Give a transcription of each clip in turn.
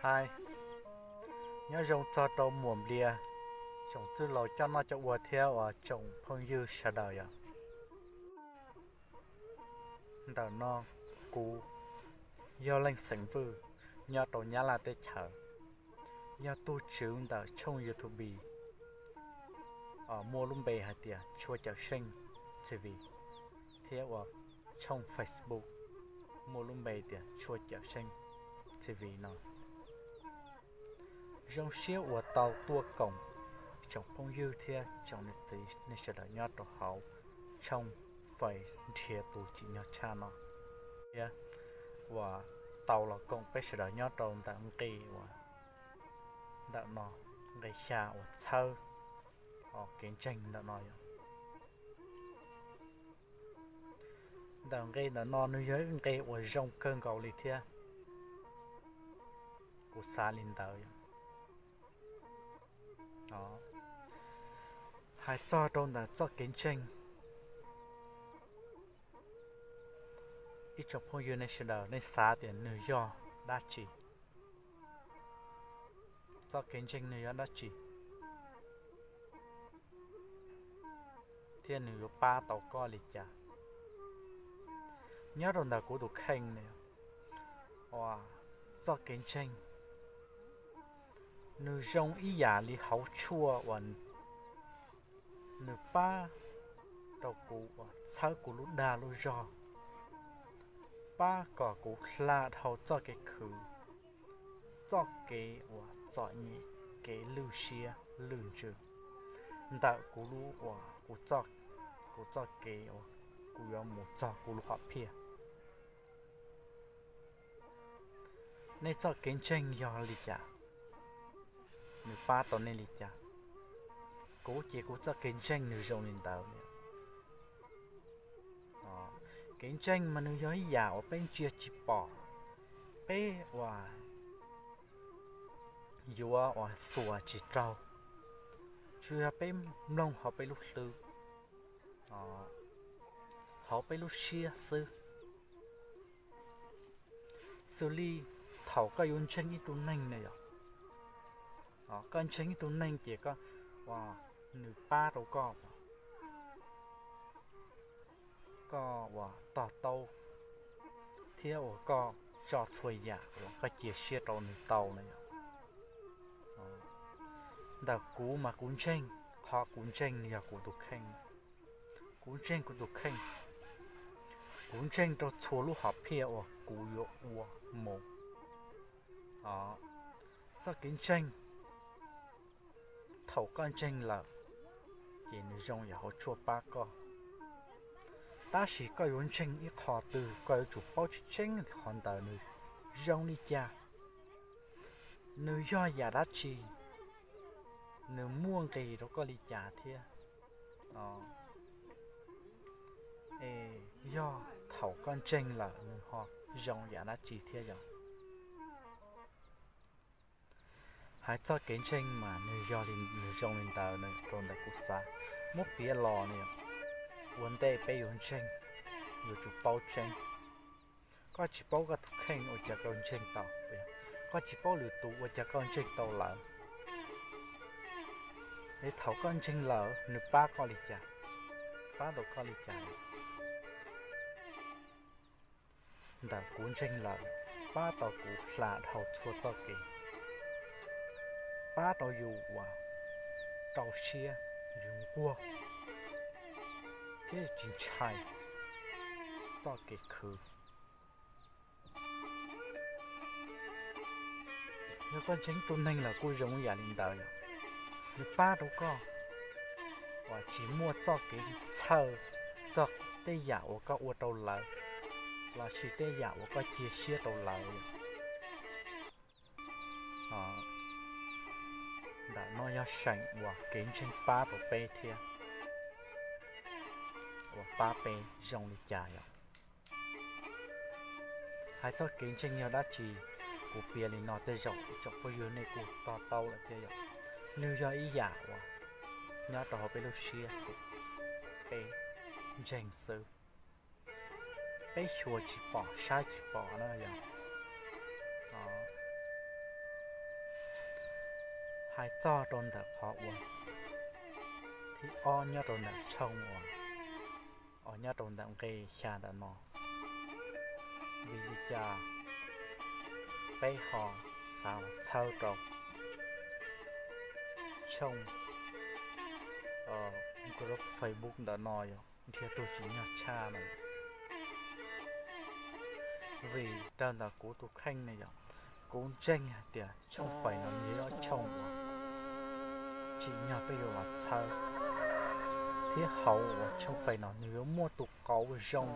Hais, nyob zoo txog rau Muam Nplias, tsoom txwj laus coj noj coj ua thiab uas tsoom phooj ywg sawv daws yom. Ntawm no kuv yog Leej Xeem Vwj, nyob rau Nyab Laj teb chaws, yog tug tswv ntawm tshooj YouTube muaj lub npe hais tias Tshua Cawm Seej T V, thiab uas tshooj Facebook muaj lub npe tias Tshua Cawm Seej T V no. Zoo siab uas tau tuaj koom tsoom phooj ywg thiab tsoom niam txiv nej sawv daws nyob rau hauv tshooj Fais Nrhiav Tus Tsim Nyog Tshaj no, thiab uas tau los koom peb sawv daws nyob rau ntawm nqe uas ntawm no, nqe xya uas txhawb kev ntseeg ntawm no yom. Ntawm nqe ntawm no nws yog ib nqe uas zoo kawg nkaus li thiab, kuv xav li ntawd yom. Hais txog rau ntawm txoj kev ntseeg, ib tsoom phooj ywg nej sawv daws nej xav tias nws yog dab tsi? Txoj kev ntseeg nws yog dab tsi, thiab nws yuav pab tau koj li cas? Nyob rau ntawm kuv tus kheej ne, uas txoj kev ntseeg nws zoo ib yam li hauv tshuaj uas nws pab rau kuv uas txhawb kuv lub dag lub zog, pab kom kuv hla dhau txoj kev khwv, txoj kev uas txom nyem, kev lwj siab lwj ntsws ntawm kuv lub uas kuv txoj kev uas kuv yuav mus txog kuv lub hom phiaj. Nej txoj kev ntseeg yog li cas? Nws pab tau nej li cas? Kuv ces kuv txoj kev ntseeg nws zoo li ntawd. Kev ntseeg mas nws yog ib yam uas peb ntsia tsis pom, peb uas yuav uas xuas tsis raug, tsuas yog peb mloog hauv peb lub hlwb, hauv peb lub siab xwb. Xws li thaum koj yuav ntseeg ib tug neeg na yom, koj ntseeg ib tug neeg ces koj, nws pab rau koj, koj uas to taub thiab uas koj tso txhua yam uas koj cia siab rau nws tau na yom. Ntawm kuv mas kuv ntseeg, qhov kuv ntseeg yog kuv tus kheej. Kuv ntseeg kuv tus kheej, kuv ntseeg rau txhua lub hom phiaj uas kuv yuav ua mus. Txoj kev ntseeg, thaum koj ntseeg lawm ces nws zoo yam hauv tshuaj pab koj. Tab sis koj yuav ntseeg ib qho twg koj yuav tsum paub tseeb tseeb qhov ntawd nws zoo li cas, nws yog yam dab tsi, nws muaj nqis rau koj li cas thiab. Yog thaum koj ntseeg lawm nws ho zoo yam dab tsi thiab yom. Hais txoj kev ntseeg mas nws yog li, nws zoo li ntawd rau ntawm kuv xav. Muab piav los no, ua ntej peb yuav ntseeg, yuav tsum paub tseeb. Koj tsis paub koj tus kheej ua cas koj ntseeg tau, koj tsis paub lwm tus ua cas koj ntseeg tau lawm. Es thaum koj ntseeg lawm nws pab koj li cas, pab tau koj li cas? Ntawm kuv ntseeg lawm, pab tau kuv hla dhau txhua txoj kev, pab tau yus uas rau siab, yus nquag thiab yus tsis ntshai txoj kev khwv. Yog koj ntseeg tus neeg lawm kuj zoo ib yam li ntawd, nws pab rau koj uas tsis muaj txoj kev txhawj txog tej yam uas koj ua rau lawv lossis tej yam uas koj cia siab rau lawv. Ntawm no yog seem uas kev ntseeg pab rau peb thiab uas pab peb zoo li cas yom. Hais txog kev ntseeg yog dab tsi, kuv piav li no tej zaum tsoom phooj ywg nej kuj to taub lawm thiab yom. Nws yog ib yam uas nyob rau hauv peb lub siab xwb, peb ntseeg xwb, peb xyuas tsis pom saib tsis pom na yom. Hais txog rau ntawm qhov uas thib ob nyob rau ntawm tshooj uas, os, nyob rau ntawm nqe xya ntawm no, vim li cas peb ho xav txhawb rau tshooj, os, Facebook ntawm no yog nrhiav tug tsim nyog tshaj no? Vim raws ntawm kuv tus kheej ne yog, kuv ntseeg hais tias tshooj Face no yog ib tshooj uas tsim nyog peb yuav los txhawb, thiab hauv uas tshooj Face no nws yuav muaj tus qauv zoo,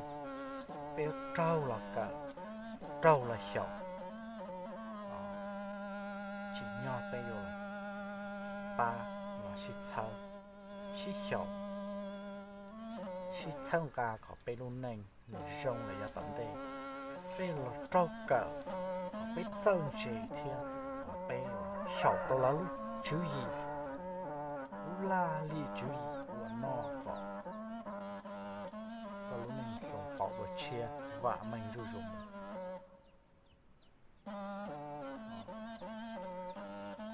peb yuav raug los kawm, raug los xyaum, tsim nyog peb yuav pab los sib txhawb, sib xyaum, sib txhawb nqa kom peb lub neej nws zoo los yav tom ntej. Peb los raug kawm, peb txawj ntse thiab peb xyaum tau lawv lub tswv yim, lub laj lim tswv yim uas noj kom koj lub neej hloov pauv dua tshiab vam meej zuj zus.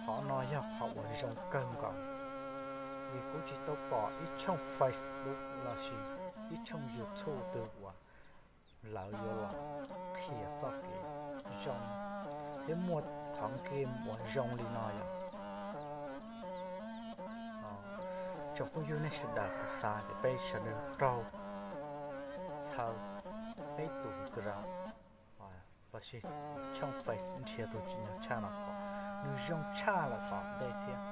Qhov no yog qhov uas zoo kawg nkaus, vim kuv tsis tau pom ib tshooj Facebook lossis ib tshooj YouTube twg uas lawv yuav los qhia txoj kev zoo thiab muaj qhov game uas zoo li no yom. Tsoom phooj ywg nej sawv daws, kuv xav tias peb sawv daws raug txhawb peb tus Gram lossis tshooj Face nrhiav tus tsim nyog tshaj no kom nws zoo tshaj lawm tom ntej thiab.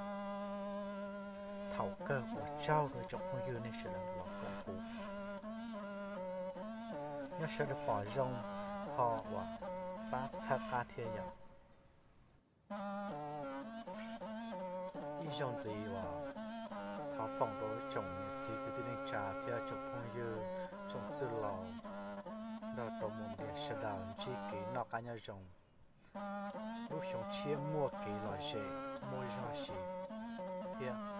Thaum kawg ua tsaug rau tsoom phooj ywg nej sawv daws los koom kuv, nyob sawv daws pom zoo ho uas pab txhawb qab thiab yom. Ib zaug ntxiv uas thov foom rau tsoom niam txiv kwv tij neej tsa thiab tsoom phooj ywg, tsoom txwj laus, nrog rau mus ntias sawv daws ntsib kev noj qab nyob zoo, lub xyoo tshiab muaj kev lom zem, muaj zog sis thiab